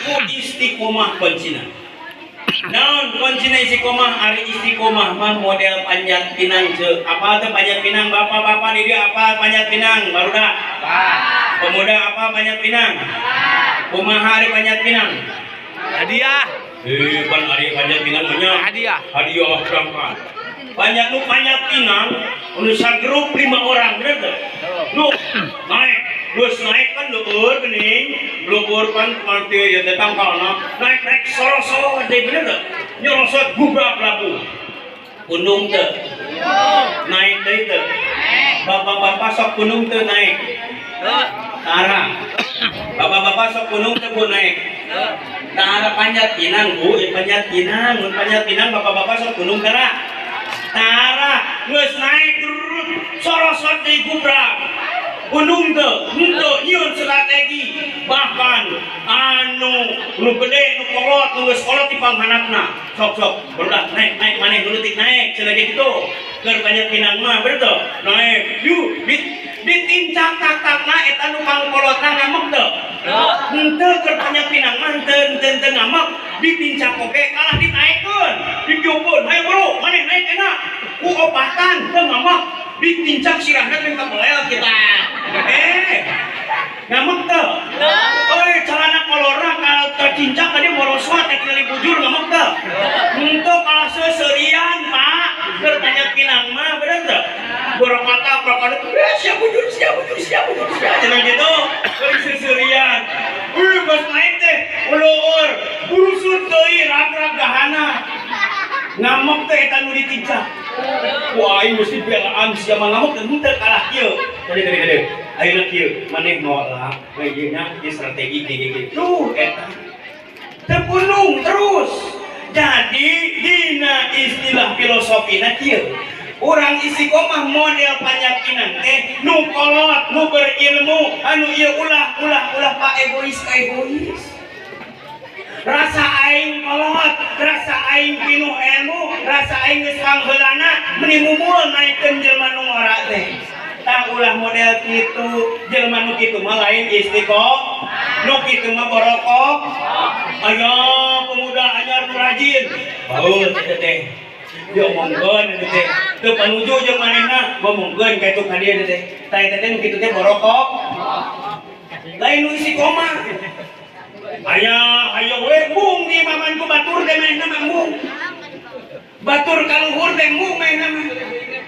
Ku istiqomah kuncina. Naon kuncina istiqomah? Ari istiqomah mah model panjat pinang, ceu. Apa teh panjat pinang? Bapak-bapak di dieu apa panjat pinang? Barudak. Pemuda apa panjat pinang? Kumaha ari panjat pinang? Hadiah. Eh, pan ari panjat pinang mah nya. Hadiah. Hadiah berangkat. Panjat nu panjat pinang, nu sagrup lima orang, bener teu? Nu naik, terus naik kan luhur geuning, luhur kan nanti ya teh tangkalna, naik naik sorosot deh, bener teu? Nyorosot gubrak labu. Pundung teu? Naik deui teu? Bapak-bapak sok pundung teu naik? Tara. Bapak-bapak sok pundung teu, Bu, naik? Tara panjat pinang, Bu, ieu panjat pinang, mun panjat pinang bapak-bapak sok pundung tara. Tara, geus naik terus sorosot deui gubrak. Pundung teu? Henteu, nyieun strategi. Bahkan anu nu gede, nu kolot, nu geus kolot di panghanapna. Sok sok, barudak naik naik maneh nu leutik naik cenah kitu. Keur panjat pinang mah, bener teu? Naik. Yuk, di ditincak tak-takna eta nu pangkolotna ngamuk teu? Henteu, keur panjat pinang mah henteu henteu henteu ngamuk, ditincak oge kalah ditaekeun, ditiupkeun, hayo bro, maneh naik enak. Ku opatan teu ngamuk, ditincak sirahna teh kabelel kita. Eh, ngamuk teu? Oi, celana kolorna kalau tercincak tadi morosot teh tinggal bujur, ngamuk teu? Henteu, kalah seuseurian, Pak. Keur panjat pinang mah, bener teu? Borokata borokata, eh, siap bujur, siap bujur, siap bujur, siap. Cenah gitu, keur seuseurian. Wih, pas naik teh, ulur, burusut deui rag-rag gahana. Ngamuk teh eta nu ditincak? Wah, aing mesti belaan sia mah, ngamuk teh? Henteu, kalah kieu. Tadi tadi tadi. Ayeuna kieu, maneh nolak, ieu nya ieu strategi kieu kieu. Tuh eta. Terpunung terus. Jadi dina istilah filosofina kieu. Urang istiqomah model panjat pinang teh nu kolot, nu berilmu, anu ieu ulah ulah ulah, Pak, egois egois. Rasa aing kolot, rasa aing pinuh ilmu, rasa aing geus pangheulana, meni mumul naikeun jelema nu ngora teh. Tah, ulah model kitu, jelema nu kitu mah lain istiqomah. Nu kitu mah borokok. Aya pemuda anyar nu rajin. Baur teh teh. Diomongkeun eta teh. Teu panuju jeung manehna, ngomongkeun ka itu ka dieu teh. Tah, eta teh nu kitu teh borokok. Lain nu istiqomah. Aya ayo we mung di maman ku batur teh manehna mah mung. Batur kaluhur teh mung manehna mah.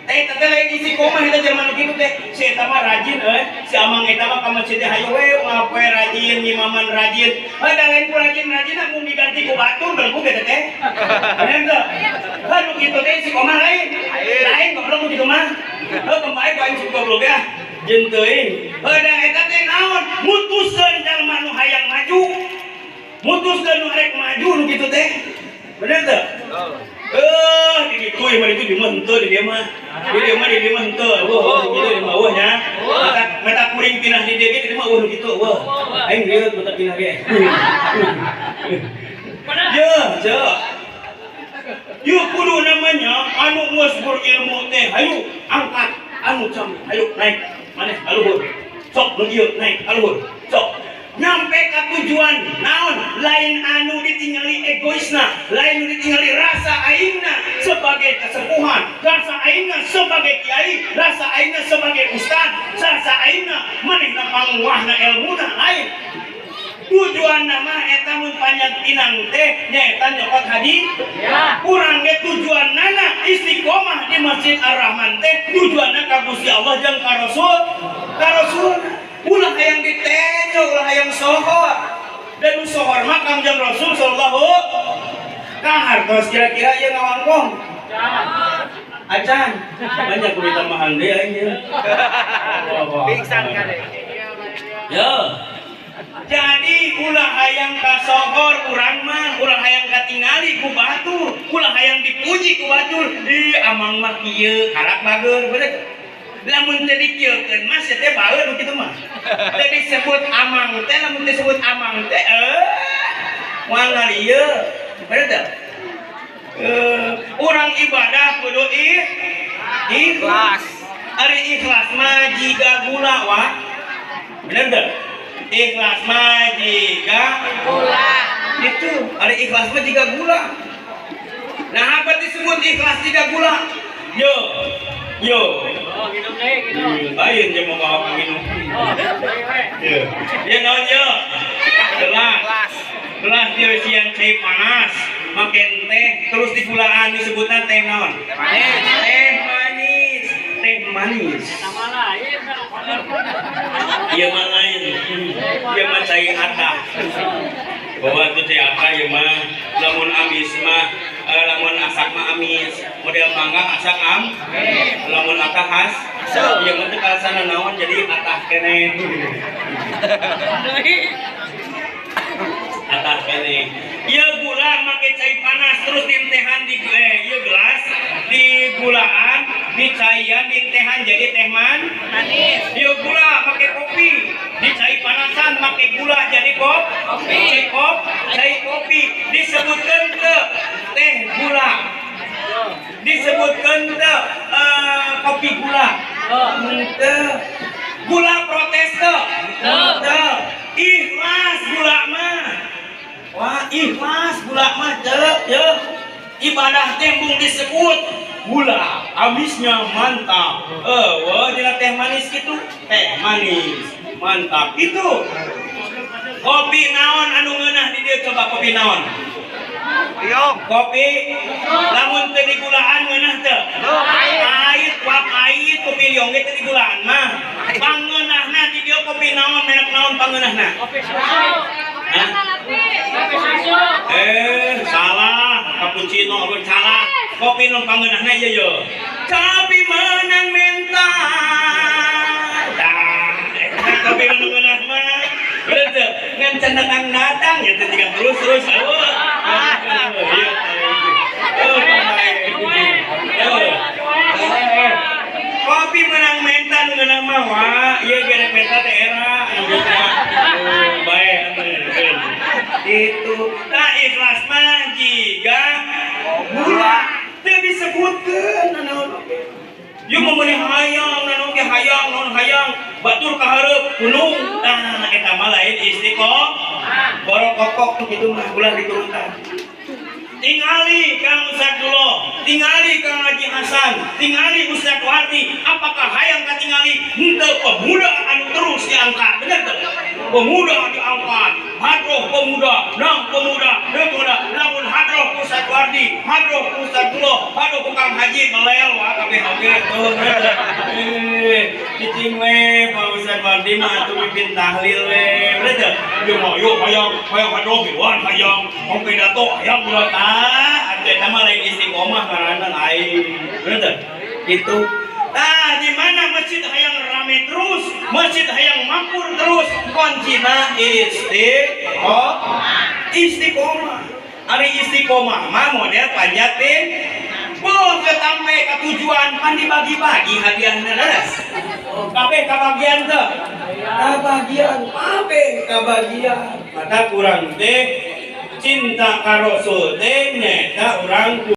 Teh eta teh lain istiqomah eta jelema nu kitu teh. Si eta mah rajin euy. Si amang eta mah ka masjid teh hayo we ngapoe rajin, ngimaman rajin. Ada lain ku rajin-rajin mung diganti ku batur belgu eta teh. Bener teu? Heuh, nu kitu teh istiqomah lain. Lain goblok nu kitu mah. Heuh, kembali ku aing goblok ya. Jeung teuing. Heuh, da eta teh naon? Mutuskeun jalma nu hayang maju. Mutuskeun nu arek maju nu kitu teh. Bener teu? Eh, di ditu ieu mah, di ditu mah henteu, di dieu mah. Di dieu mah, di dieu mah henteu. Eueuh, gitu di mah eueuh nya. Mata mata kuring pindah di dieu ge, di dieu mah eueuh nu kitu eueuh. Aing rieut mata pindah ge. Ye, ce. Yuk kudu namanya anu geus berilmu teh hayu angkat anu cam hayu naik maneh kaluhur. Sok nu ieu naik kaluhur. Sok nyampe ke tujuan naon, lain anu ditinggali egoisna, lain anu ditinggali rasa aingna sebagai kesepuhan, rasa aingna sebagai kiai, rasa aingna sebagai ustad, rasa aingna manehna pangwahna ilmuna, lain. Tujuan nama eta mun panjat pinang teh nyaeta nyokot hadi kurang ge. Tujuan nana istiqomah di Masjid Ar-Rahman teh tujuanna ka Gusti Allah jeung ka Rasul, ka Rasul. Ulah hayang ditenyo, ulah hayang sohor, dan nu sohor mah Kangjeng Rasul sallallahu kahartos. Kira-kira ieu ngawangkong acan banyak kudu tambahan deui aing ieu. Pingsan kali. Ya. Jadi ulah hayang kasohor urang mah, ulah hayang katingali ku batur, ulah hayang dipuji ku batur. Ih, amang mah kieu, karak bager, bener teu? Lamun teu dikieukeun mah sia teh baeur nu kitu mah. Teu disebut amang teh, lamun disebut amang teh eh moal ngalieu. Bener teu? Eh, urang ibadah kudu ikhlas. Ikhlas. Ari ikhlas mah jiga gula, wa. Bener teu? Ikhlas mah jiga Gula. Itu ada ikhlas mah jiga gula. Nah, apa disebut ikhlas jiga gula? Yo yo. Oh, minum deh, minum. Lain dia mau bawa minum. Oh, Yo. Ya naon yo? Gelas. Gelas. Gelas dia siang cai panas, make teh terus digulaan disebutna teh naon? Teh manis. Teh manis. Teh manis. Sama lain. Ieu mah lain. Ieu mah cai atah. Bahwa tuh cai atah ieu mah lamun amis mah lamun asak mah amis, model mangga asak am, lamun atah khas, ieu mah teu karasana naon jadi atah keneh. Atah keneh. Ieu gula make cai panas terus dintehan di ieu gelas digulaan, dicaian, dintehan jadi teh man. Manis. Ieu gula make kopi, dicai panasan make gula jadi kop, Kopi. Cai kop, cai kopi disebutkan ke teh gula, disebutkan ke kopi gula. Henteu. Gula protes teu? Henteu. Ikhlas gula mah. Wah, ikhlas gula mah teu, ye. Ibadah teh embung disebut gula, amisnya mantap. Wah, dina teh manis gitu, teh manis, mantap. Itu. Kopi naon anu ngeunah di dieu, coba kopi naon? Liong. Kopi lamun teu digulaan ngeunah teu? Pahit. Pahit, wah pahit kopi liong ge teu digulaan mah. Pangeunahna di dieu kopi naon, merek naon pangeunahna? Kopi susu. Hah? Kopi susu. Salah, cappuccino apa salah. Kopi nu pangeunahna ieu ye. Kopi menang menta. Tah, eta kopi nu ngeunah mah. Bener teu? Ngan can datang-datang ya teh jiga terus-terus. Eueuh. Iya. Oh, bae. Kopi menang menta nu ngeunah mah wah, ieu gerek menta teh era anu gitu mah. Oh, bae atuh. Itu nah ikhlas mah jiga gula teu disebutkeun naon oge. Ieu mah meuni hayang naon ge hayang naon hayang batur ka hareup gunung. Nah eta mah lain istiqomah. Borokokok kitu mah ulah diturutan. Tingali Kang Ustaz Dulo, tingali Kang Haji Hasan, tingali Ustaz Wardi, apakah hayang katingali henteu pemuda anu terus diangkat, bener teu? Pemuda diangkat, hadroh pemuda, nang pemuda, pemuda, lamun hadroh Ustaz Wardi, hadroh Ustaz Dulo, hadroh ku Kang Haji melel wah kabeh oge tuh. Cicing we Pak Ustaz Wardi mah atuh mimpin tahlil we, bener teu? Ieu mah yuk hayang, hayang hadroh miluan hayang, hong pidato hayang ulah tah, atuh eta mah lain istiqomah ngaranna lain. Bener teu? Gitu. Tah, di mana masjid hayang rame terus, masjid hayang makmur terus, kuncina istiqomah. Istiqomah. Ari istiqomah mah model panjatin. Boh ketampe ka tujuan pan dibagi-bagi hadiahna leres. Kabeh kabagian teu? Kabagian, kabeh kabagian. Maka kurang teh cinta ka Rasul teh nyaeta urang